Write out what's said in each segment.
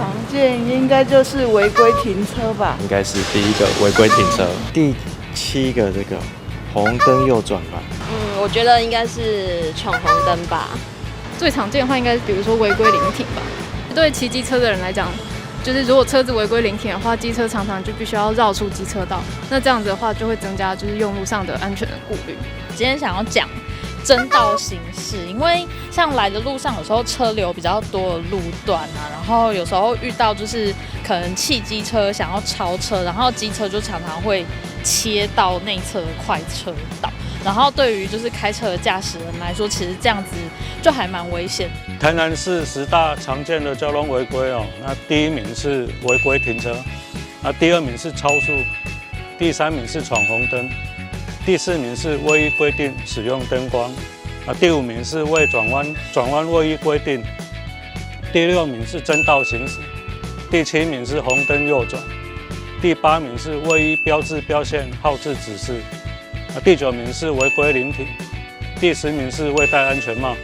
常見應該就是違規停車吧？應該是第一個違規停車。第七個這個紅燈右轉吧。我覺得應該是闖紅燈吧。最常見的話，應該是比如說違規臨停吧。對騎機車的人來講，就是如果車子違規臨停的話，機車常常就必須要繞出機車道，那這樣子的話就會增加就是用路上的安全的顧慮。今天想要講爭道行駛，因為像來的路上有時候車流比較多的路段啊，然後有時候遇到就是可能汽機車想要超車，然後機車就常常會切到內側的快車道，然後對於就是開車的駕駛人來說，其實這樣子就還蠻危險。台南市十大常見的交通違規哦，那第一名是違規停車，那第二名是超速，第三名是闖紅燈，第四名是未依規定使用燈光，啊，第五名是未轉彎，轉彎未依規定，第六名是爭道行駛，第七名是紅燈右轉，第八名是未依標誌標線號誌指示，啊，第九名是違規臨停，第十名是未戴安全帽。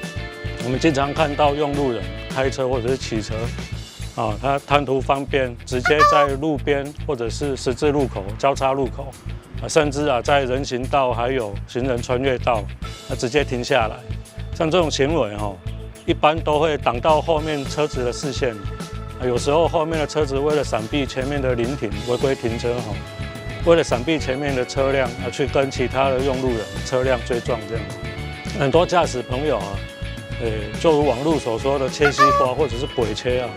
我們經常看到用路人開車或者是騎車，啊，他貪圖方便，直接在路邊或者是十字路口、交叉路口，啊，甚至啊在人行道還有行人穿越道，啊，直接停下來。像這種行為哦，一般都會擋到後面車子的視線。啊，有時候後面的車子為了閃避前面的臨停違規停車，哈，為了閃避前面的車輛啊，去跟其他的用路人車輛追撞這樣。很多駕駛朋友啊，就如網絡所說的切西瓜或者是鬼切啊，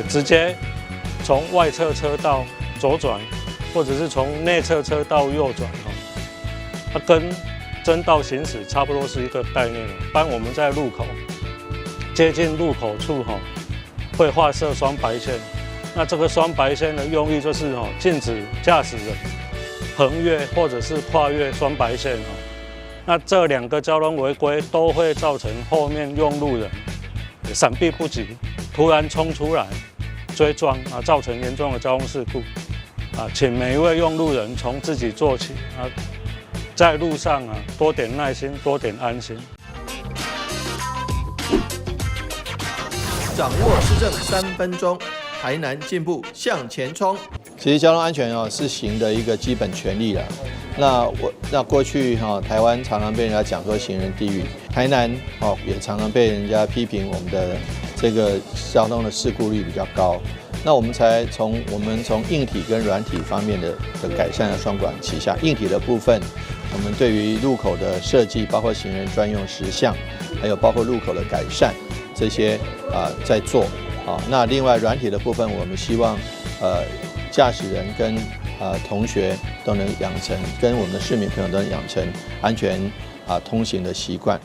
直接從外側車道左轉，或者是從內側車道右轉哦，它跟爭道行駛差不多是一個概念。當我們在路口接近路口處哈，會畫設雙白線，那這個雙白線的用意就是哦，禁止駕駛人橫越或者是跨越雙白線哦。那這兩個交通違規都會造成後面用路人閃避不及，突然衝出來追撞啊，造成嚴重的交通事故啊！請每一位用路人從自己做起啊，在路上啊多點耐心，多點安心。掌握市政3分鐘，台南進步向前衝。其實交通安全哦是行的一個基本權利啦。那過去哈台灣常常被人家講說行人地獄，台南哦也常常被人家批評我們的這個交通的事故率比較高。那我們才從我們從硬體跟軟體方面的改善的雙管齊下。硬體的部分，我們對於路口的設計，包括行人專用時相，還有包括路口的改善這些啊在做啊。那另外軟體的部分，我們希望駕駛人跟同學都能養成，跟我們的市民朋友都能養成安全通行的習慣。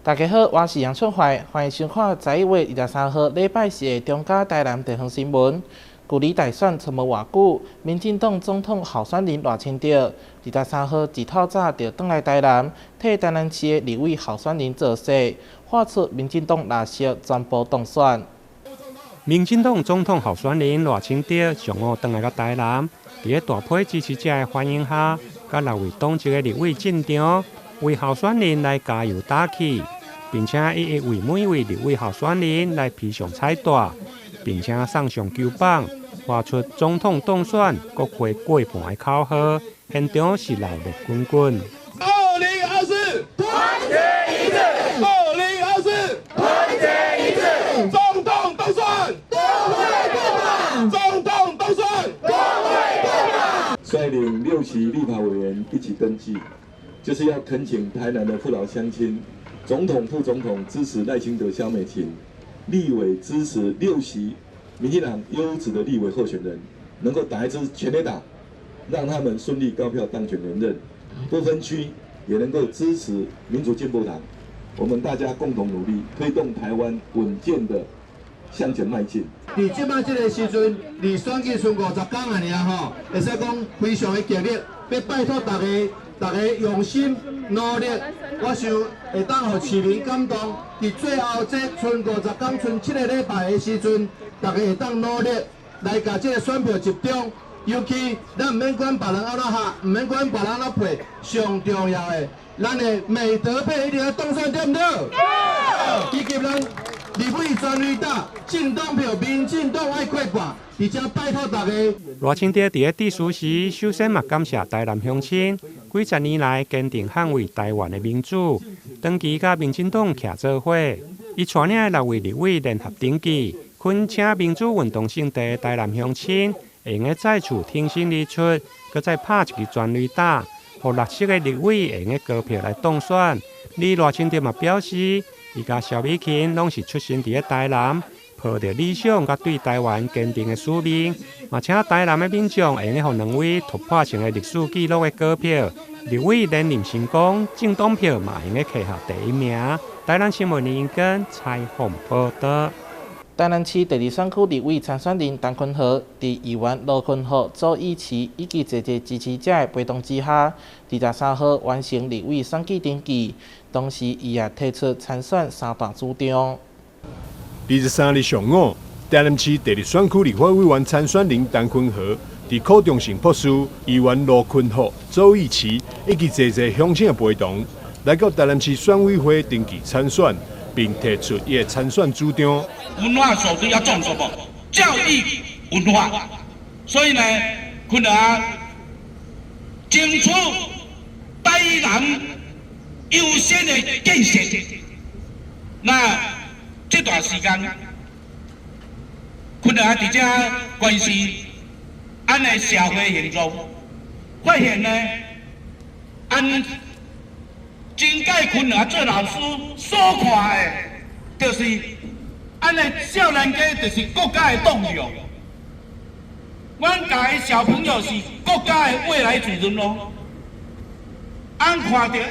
大家好，我是楊春懷，歡迎收看11月23號禮拜四的中嘉台南地方新聞。距離大選跣無偌久，民進黨總統候選人賴清德23號一透早就轉來台南，替台南市的立委候選人造勢，喊出民進黨藍色全部當選。民進黨總統候選人賴清德上午轉來到台南，佇咧大批支持者的歡迎下，佮六位黨籍的立委進場，為候選人來加油打氣。並且一一為每位立委候選人來披上彩帶，並且送上球棒，發出總統當選、國會過半的口號，現場是熱鬧滾滾。2024，團結一致。2024，團結一致。總統當選，國會過半。總統當選，國會過半。率領6席立法委員一起登記，就是要懇請台南的父老鄉親。總統、副總統支持賴清德、蕭美琴，立委支持6席民進黨優質的立委候選人能夠打一支全壘打，讓他們順利高票當選連任，不分區也能夠支持民主進步黨，我們大家共同努力，推動台灣穩健的向前邁進。佇這擺這個時陣，離選舉賰50天爾爾吼，會使講非常的極力，欲拜託大家，大家用心努力，我想會當予市民感動。佇最後這賰50天、賰7個禮拜的時陣，大家會當努力來共這個選票集中。尤其咱毋免管別人按怎喊，毋免管別人按怎配，上重要的，咱的美德配一定要當選，對毋對？對。以及咱立委全壘打，政黨票，民進黨愛過半，佇遮拜託大家。賴清德佇咧致辭時，首先嘛感謝台南鄉親，幾十年來堅定捍衛台灣的民主，長期佮民進黨徛做伙，伊帶領的六位立委聯合登記，懇請民主運動勝地的台南鄉親，會用得再次挺身而出，閣再拍一支全壘打，予綠色的立委會用得高票來當選。而賴清德嘛表示，伊佮蕭美琴攏是出生佇咧台南，抱著理想佮對台灣堅定的使命，嘛請台南的民眾會用得予兩位突破性的歷史紀錄的高票，立委連任成功，政黨票嘛會用得拿下第一名。台南新聞林英根採訪報導。台南市第二選區立委參選人陳坤和，佇議員羅坤和、周義奇以及濟濟支持者的陪同之下，23號完成立委選舉登記。同時，伊也提出參選三大主張。23日上午，台南市第二選區立法委員參選人陳坤和，佇柯中盛博士、議員羅坤和、周義奇以及濟濟鄉親的陪同，來到台南市選委會登記參選，並提出伊的參選主張。文化首都要重什麼？教育文化。所以呢，坤和爭取台南優先的建設。那這段時間，坤和佇遮關心咱的社會現狀，發現呢，按前屆坤和做老師所看的，就是咱的少年家就是國家的棟梁。阮教的小朋友是國家的未來主人咯。俺看著的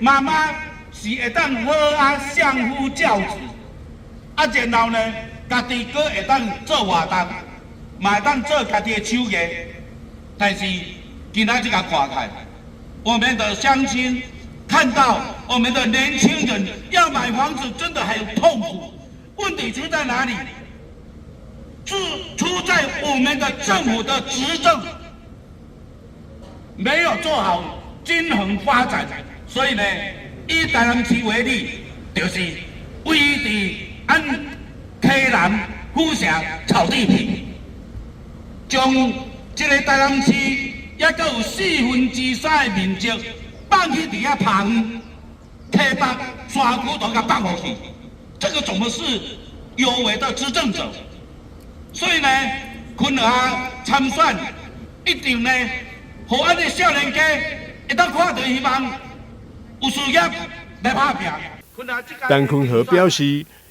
媽媽是會當好啊相夫教子，啊，然後呢，家己閣會當做活動，嘛會當做家己的手藝。但是今仔這個看起來，我們的鄉親看到我們的年輕人要買房子真的很痛苦。問題出在哪裡？出在我們的政府的執政沒有做好均衡發展，所以呢，以台南市為例，就是位佇按溪南府城炒地皮，將這個台南市抑閣有3/4的面積放去佇遐拍園，溪北山區都共放予去，這個怎麼是有為的執政者？所以呢，坤和參選一定呢，予咱的少年家會當看著希望，有事業來拍拚。陳坤和表示，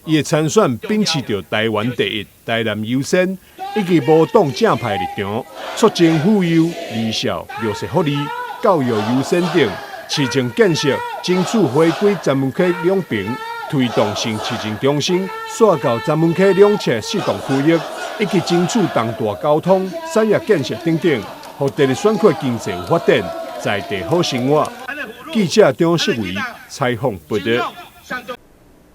伊的參選秉持著台灣第一、台南優先，以及無黨正派立場，促進婦幼、兒少、弱勢福利、教育優先等，市政建設，爭取回歸專門區兩平，推動新市政中心，煞到專門區兩側四棟區域，以及爭取重大交通、產業建設等等，予第二選區經濟有發展，在地好生活。記者張世維採訪報導。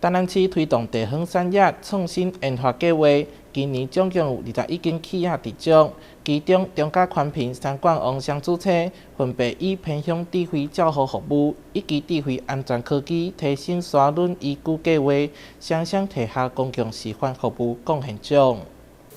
台南市推動地方產業創新研發計劃，今年總共有21間企業得獎，其中中嘉寬頻三冠王雙主車分別以偏鄉智慧照護服務以及智慧安全科技提升沙崙宜居計劃，雙雙提下公共示範服務貢獻獎。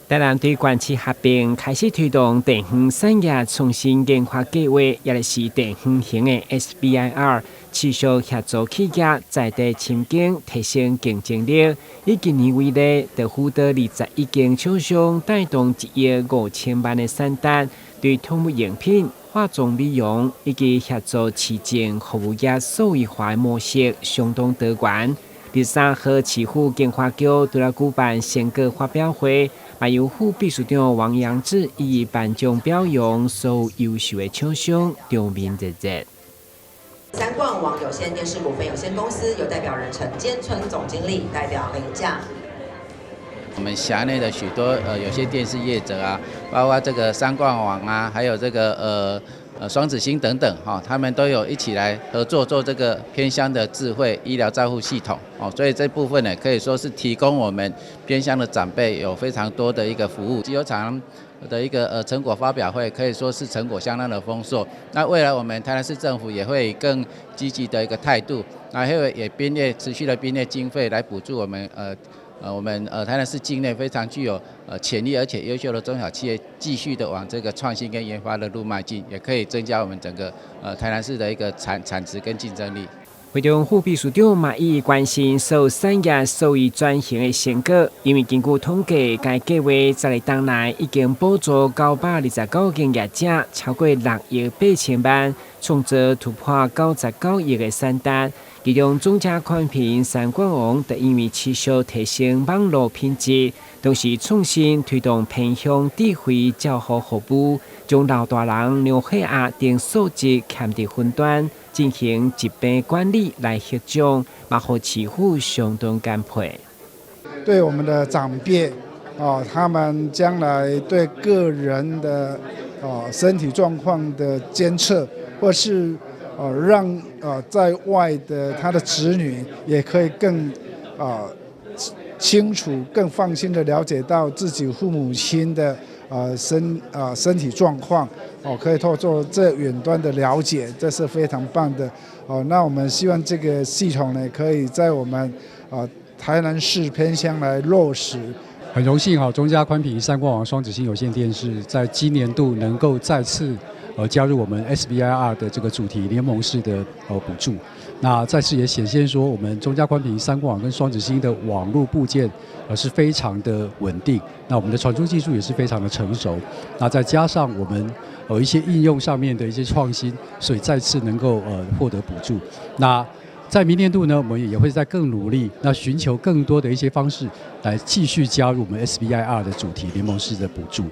台南對縣市合併開始推動地方產業創新研發計劃，也就是地方型的 SBIR，持續協助企業在地深耕，提升競爭力。以今年為例，就輔導21間廠商，帶動1億5千萬的產值，對寵物用品、化妝美容以及協助市政服務業數位化模式相當多元。23號，市府經發局除了舉辦成果發表會，嘛由副秘書長王陽志一一頒獎表揚所有優秀的廠商，場面熱熱。三冠王有線電視股份有限公司由代表人陳建春總經理代表領獎。我們轄內的許多有線電視業者啊，包括這個三冠王啊，還有這個雙子星等等，哈，他們都有一起來合作做這個偏鄉的智慧醫療照護系統，哦，所以這部分呢，可以說是提供我們偏鄉的長輩有非常多的一個服務。有場的一個成果發表會，可以說是成果相當的豐碩。那未來我們台南市政府也會以更積極的一個態度，那會也編列持續的編列經費來補助我們台南市境內非常具有潛力而且優秀的中小企業，繼續的往這個創新跟研發的路邁進，也可以增加我們整個台南市的一個產值跟競爭力。會中副秘書長嘛伊關心所有產業數位轉型的成果，因為根據統計，該計劃在當內已經補助929間業者，超過6億8千萬，創造突破99億的產值。其中中嘉寬頻三冠王，就因為持續提升網路品質，同時創新推動偏鄉智慧照護服務，將老大人量血壓等數據嵌佇雲端進行疾病管理來獲獎，嘛予市府相當感佩。對我們的長輩，哦，他們將來對個人的哦身體狀況的監測，或是哦，讓在外的他的子女也可以更啊清楚、更放心的了解到自己父母親的身體狀況，哦，可以透過這遠端的了解，這是非常棒的。哦，那我們希望這個系統呢，可以在我們啊台南市偏鄉來落實。很榮幸哈，中嘉寬頻三冠王雙子星有線電視在今年度能夠再次加入我們 SBIR 的這個主題聯盟式的補助，那再次也顯現說，我們中嘉寬頻三冠網跟雙子星的網路布建是非常的穩定，那我們的傳輸技術也是非常的成熟，那再加上我們一些應用上面的一些創新，所以再次能夠獲得補助。那在明年度呢，我們也會再更努力，那尋求更多的一些方式來繼續加入我們 SBIR 的主題聯盟式的補助。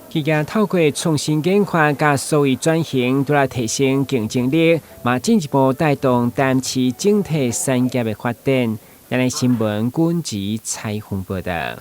企業透過創新研發佮數位轉型，都來提升競爭力，嘛進一步帶動台南市整體產業的發展。亞視新聞軍籍採訪報道。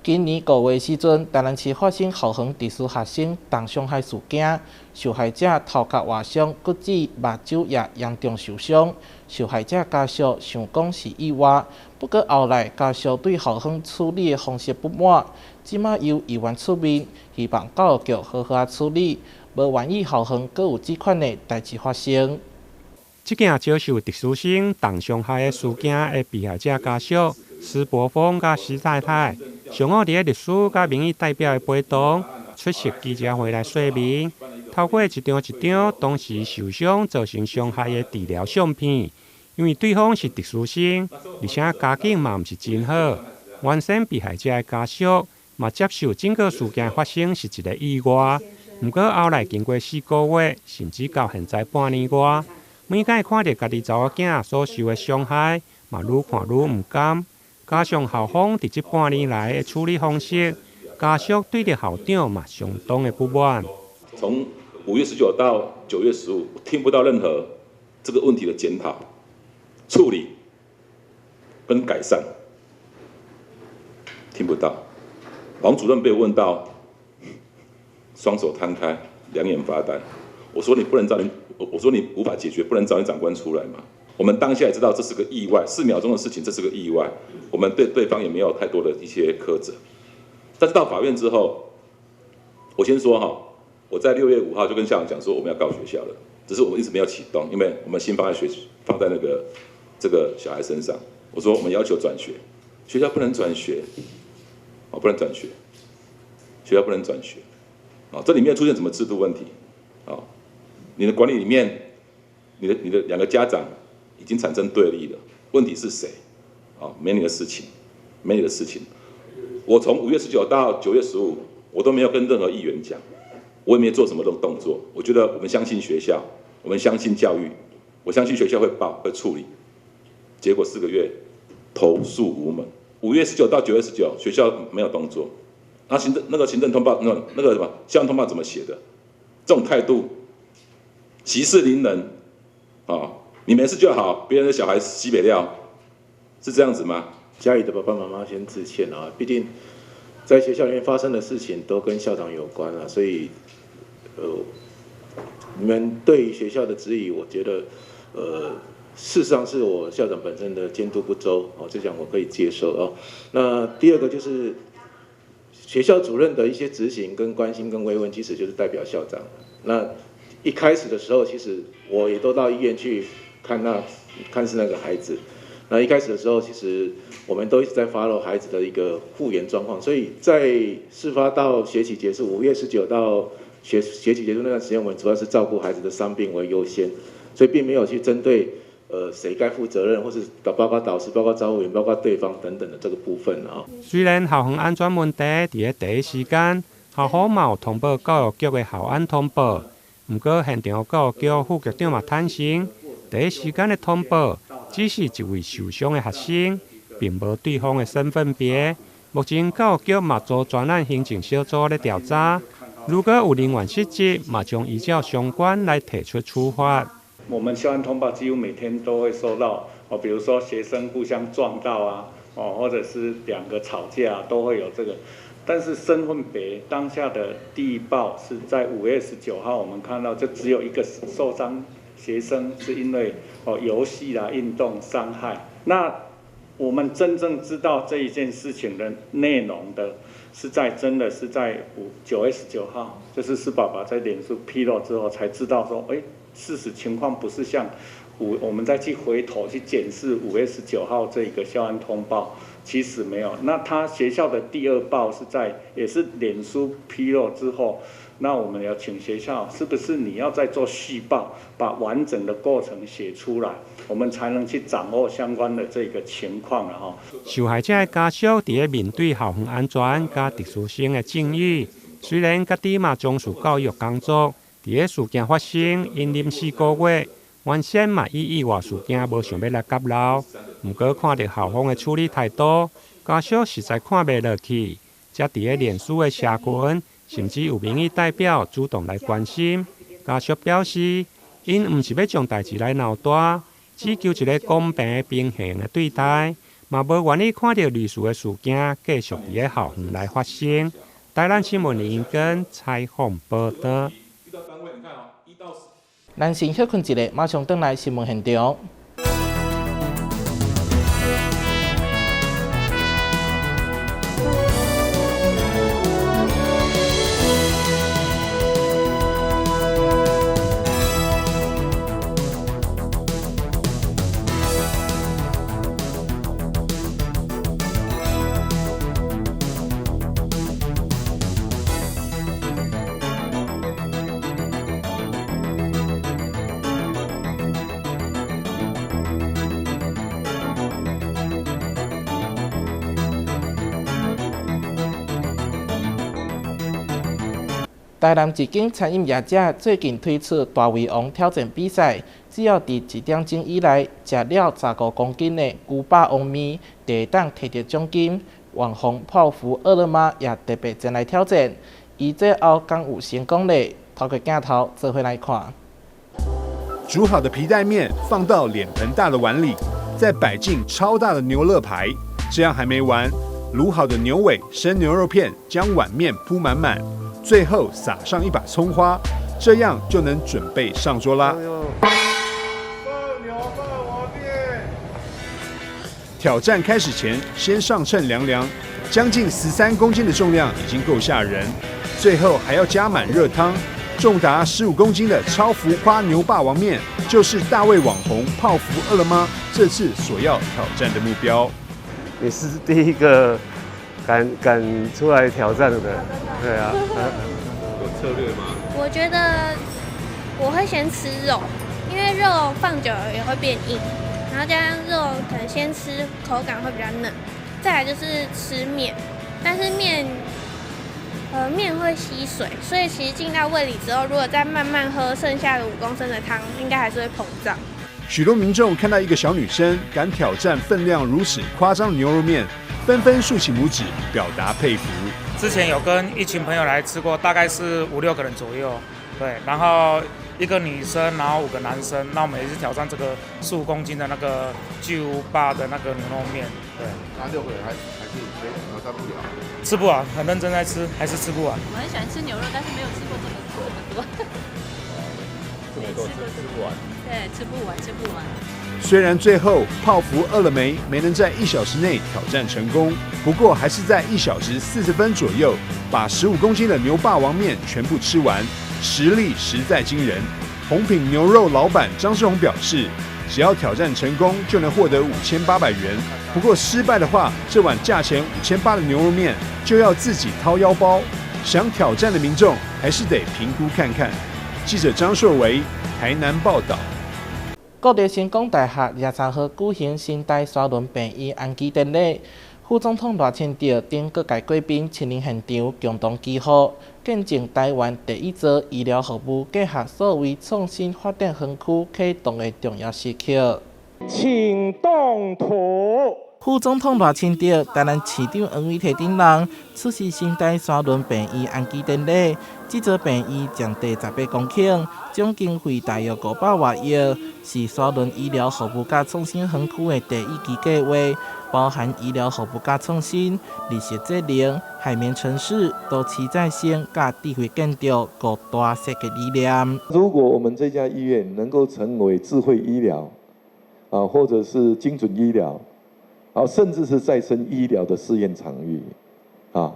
今年5月時陣，台南市發生校園特殊學生重傷害事件，受害者頭殼劃傷，骨折、目睭也嚴重受傷。受害者家屬想講是意外，不過後來家屬對校方處理的方式不滿，這馬由議員出面，希望教育局好好處理，無願意校方閣有這款的代誌發生。這件遭受特殊生重傷害的事件的被害者家屬施伯峰佮施太太，上午佇咧律師佮民意代表的陪同出席記者會來說明，透過一張一張當時受傷造成傷害的治療相片，因為對方是特殊生，而且家境嘛毋是真好，原先被害者的家屬嘛接受整個事件發生是一個意外，毋過後來經過4個月，甚至到現在半年外，每擺看著家己查某囝所受的傷害，嘛愈看愈毋甘。加上校方佇這半年來的處理方式，家屬對著校長嘛相當的不滿。從5月19到9月15，聽不到任何這個問題的檢討、處理跟改善，聽不到。黃主任被問到，雙手攤開，兩眼發呆。我說你不能找你，我說你無法解決，不能找你長官出來嘛。我們當下也知道這是個意外，4秒鐘的事情，這是個意外。我們對對方也沒有太多的一些苛責。但是到法院之後，我先說哈，我在6月5號就跟校長講說我們要告學校了，只是我們一直沒有啟動，因為我們心放在學放在那個這個小孩身上。我說我們要求轉學，學校不能轉學，哦，不能轉學，學校不能轉學，啊，這裡面出現什麼制度問題？啊，你的管理裡面，你的兩個家長已經產生對立了，問題是誰？啊，沒你的事情，沒你的事情。我從5月19到9月15，我都沒有跟任何議員講，我也沒有做什麼動作。我覺得我們相信學校，我們相信教育，我相信學校會報會處理。結果4個月投訴無門。5月19到9月19，學校沒有動作。那行政那個行政通報，那個什麼校安通報怎麼寫的？這種態度，息事寧人，哦，你沒事就好，別人的小孩西北料，是這樣子嗎？家裡的爸爸媽媽先致歉啊，畢竟在學校裡面發生的事情都跟校長有關啊，所以，你們對於學校的質疑，我覺得，事實上是我校長本身的監督不周，哦，這講我可以接受哦。那第二個就是。學校主任的一些執行跟關心跟慰問，其實就是代表校長。那一開始的時候，其實我也都到醫院去看那看是那個孩子。那一開始的時候，其實我們都一直在 follow 孩子的一個復原狀況。所以在事發到學期結束，5月19到學期結束那段時間，我們主要是照顧孩子的傷病為優先，所以並沒有去針對誰該負責任，或是包括導師、包括招呼員、包括對方等等的這個部分啊。雖然校園安全問題佇咧第一時間，校方嘛有通報教育局的校安通報，毋過現場教育局副局長嘛坦承，第一時間的通報只是一位受傷的學生，並無對方的身份別。目前教育局嘛組專案行政小組咧調查，如果有人員失職，嘛將依照相關來提出處罰。我們校安通報幾乎每天都會收到哦，比如說學生互相撞到啊，哦，或者是兩個吵架都會有這個。但是身份別當下的第一報是在5月19號，我們看到就只有一個受傷學生是因為哦遊戲啦運動傷害。那我們真正知道這一件事情的內容的，是在真的是在9月19號，就是施爸爸在臉書披露之後才知道說，哎。事實情況不是像我們再去回頭去檢視5月19號這個校安通報，其實沒有。那他學校的第二報是在也是臉書披露之後，那我們要請學校是不是你要再做續報，把完整的過程寫出來，我們才能去掌握相關的這個情況了哈。受害者的家屬佇咧面對校園安全佮特殊生的爭議，雖然家己嘛從事教育工作。佇咧事件發生，𪜶臨4個月，原先嘛以意外事件無想欲來結鬧，毋過看著校方的處理態度，家屬實在看袂落去，才佇咧臉書的社群，甚至有民意代表主動來關心。家屬表示，𪜶毋是欲將代誌來鬧大，只求一個公平平衡的對待，嘛無願意看著類似的事件繼續佇咧校園來發生。台南新聞林根採訪報導。咱先歇睏一下，馬上轉來新聞現場。台南一間餐飲業者最近推出大胃王挑戰比賽，只要佇1點鐘以內食了15公斤的牛霸王麵，就會當提著獎金。網紅泡芙餓了麼也特別前來挑戰，伊最後敢有成功咧？透過鏡頭做伙來看。煮好的皮帶麵放到臉盆大的碗裡，再擺進超大的牛肋排，這樣還沒完，滷好的牛尾、生牛肉片將碗麵鋪滿滿。最後撒上一把蔥花，這樣就能準備上桌啦。挑戰開始前，先上秤量量，將近13公斤的重量已經夠嚇人。最後還要加滿熱湯，重達15公斤的超浮誇牛霸王麵，就是大胃網紅泡芙餓了麼這次所要挑戰的目標。你是第一個敢出來挑戰的，對啊。有策略嗎？我覺得我會先吃肉，因為肉放久了也會變硬，然後加上肉可能先吃口感會比較嫩，再來就是吃麵，但是麵會吸水，所以其實進到胃裡之後，如果再慢慢喝剩下的5公升的湯，應該還是會膨脹。許多民眾看到一個小女生敢挑戰分量如此誇張的牛肉麵，紛紛豎起拇指表達佩服。之前有跟一群朋友來吃過，大概是五六個人左右，對，然後一個女生，然後五個男生，那我們也是挑戰這個15公斤的那個巨無霸的那個牛肉麵，對。那六個人還是挑戰不了？吃不完，很認真在吃，還是吃不完。我很喜歡吃牛肉，但是沒有吃過這麼多。這麼多吃不完。對，吃不完，吃不完。雖然最後泡芙餓了沒沒能在1小時內挑戰成功，不過還是在1小時40分左右把15公斤的牛霸王麵全部吃完，實力實在驚人。紅品牛肉老闆張世宏表示，只要挑戰成功就能獲得5800元，不過失敗的話，這碗價錢5800的牛肉麵就要自己掏腰包。想挑戰的民眾還是得評估看看。記者張碩維台南報道。國立成功大學23號舉行新台沙崙病院安基典禮，副總統賴清德等各界貴賓親臨現場，共同祈福，見證台灣第一座醫療服務結合數位創新發展園區啟動的重要時刻。請動土。副總統賴清德、台南市長黃偉哲等人出席新台沙崙病院安基典禮。這座病院佔地18公頃，總經費大約500外億，是沙崙醫療服務佮創新園區的第一期計劃，包含醫療服務佮創新、綠色節能、海綿城市、都市再生佮智慧建築五大設計理念。如果我們這家醫院能夠成為智慧醫療，啊，或者是精準醫療，啊，甚至是再生醫療的試驗場域，啊，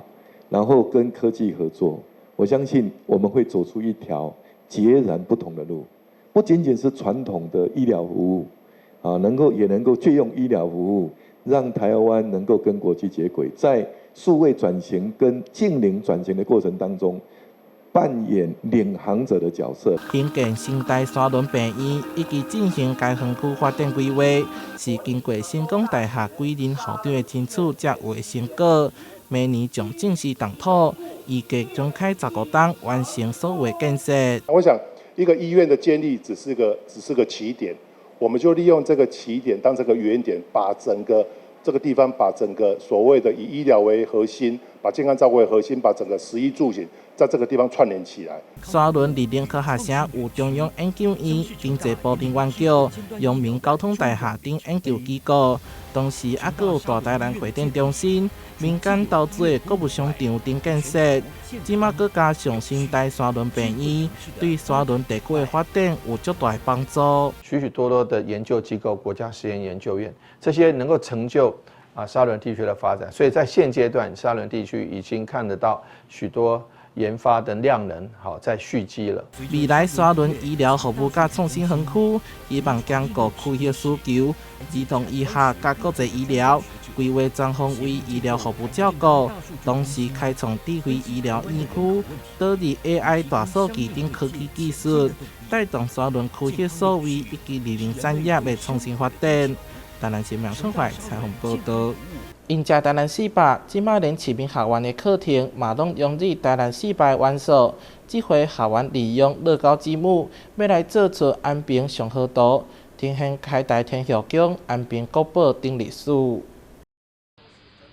然後跟科技合作，我相信我們會走出一條截然不同的路，不僅僅是傳統的醫療服務，啊，能夠也能夠借用醫療服務，讓台灣能夠跟國際接軌，在數位轉型跟淨零轉型的過程當中，扮演領航者的角色。興建新台沙崙病院以及進行該園區發展規劃，是經過成功大學幾任校長的爭取才有的成果。明年將正式動土，預計將開15冬完成所有建設。我想，一個醫院的建立只是個起點，我們就利用這個起點當這個原點，把整個這個地方，把整個所謂的以醫療為核心，把健康照顧為核心，把整個食衣住行在這個地方串聯起來。沙崙佇林科學城有中央研究院、經濟部能源局、陽明交通大學等研究機構，同時猶閣有大台南會展中心、民間投資的購物商場等建設。這馬閣加上新台沙崙病院，對沙崙地區的發展有足大的幫助。許許多多的研究機構、國家實驗研究院，這些能夠成就沙崙地區的發展，所以在現階段，沙崙地區已經看得到許多研發的量能，好在蓄積了。未來沙崙醫療服務佮創新園區，希望兼顧區域需求、兒童醫學佮國際醫療，規劃全方位醫療服務照顧，同時開創智慧醫療院區，導入 AI 大數據等科技技術，帶動沙崙區域數位以及綠能產業的創新發展。台南新聞春懷採訪報導。迎接台南四百，這馬連市民學院的課程嘛攏融入台南四百元素。這回學院利用樂高積木，欲來做出安平上河圖，呈現開台天后宮、安平古堡等歷史。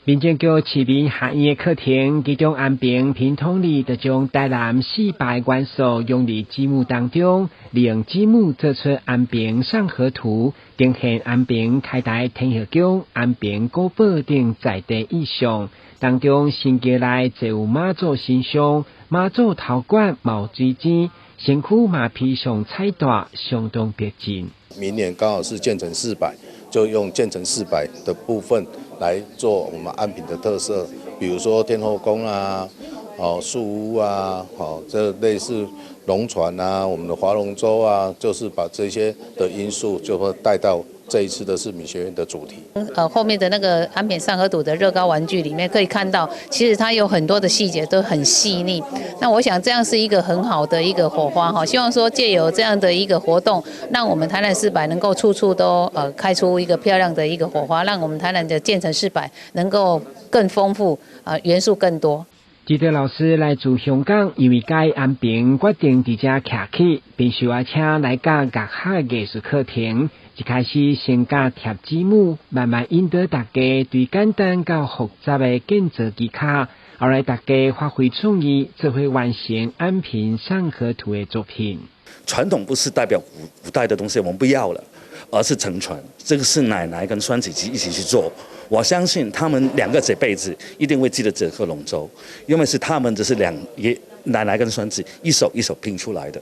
民政局市民學院的課程，其中安平屏統里就將台南四百元素融入積木當中，利用積木做出安平上河圖，呈現安平開台天后宮、安平古堡等在地意象。當中神轎內坐有媽祖神像、媽祖頭冠、毛水晶，身軀嘛披上彩帶，相當別緻。明年剛好是建成四百，就用建成四百的部分來做我們安平的特色，比如說天后宮啊，哦樹屋啊，哦這類似龍船啊，我們的划龍舟啊，就是把這些的因素就會帶到這一次的市民學院的主題。後面的那個安平上河圖的樂高玩具裡面可以看到，其實它有很多的細節都很細膩。那我想這樣是一個很好的一個火花哈，希望說借由這樣的一個活動，讓我們台南四百能夠處處都開出一個漂亮的一個火花，讓我們台南的建成四百能夠更豐富啊，元素更多。指導老師來自香港，因為佮意安平，決定佇遮徛起，並受邀請來教樂學藝術課程。一開始先教疊積木，慢慢引導大家對簡單到複雜的建造技巧，後來大家發揮創意，做伙完成安平上河圖的作品。傳統不是代表古代的東西，我們不要了，而是承傳。這個是奶奶跟孫子一起去做，我相信他們兩個這輩子一定會記得這個龍舟，因為是他們這是兩爺奶奶跟孫子一手一手拼出來的。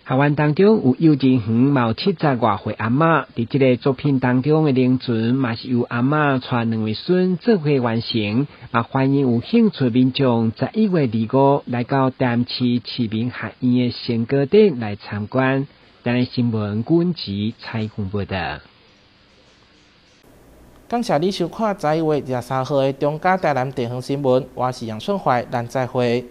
學員當中有幼稚園，嘛有70外歲阿嬤，佇這个作品當中的龍船，嘛是由阿嬤帶兩位孫做伙完成。嘛歡迎有興趣民眾11月25來到台南市市民學院的成果展來參觀。台南新聞阮吉採訪報道。感謝你收看11月23號的中嘉台南地方新聞，我是楊順懷，咱再會。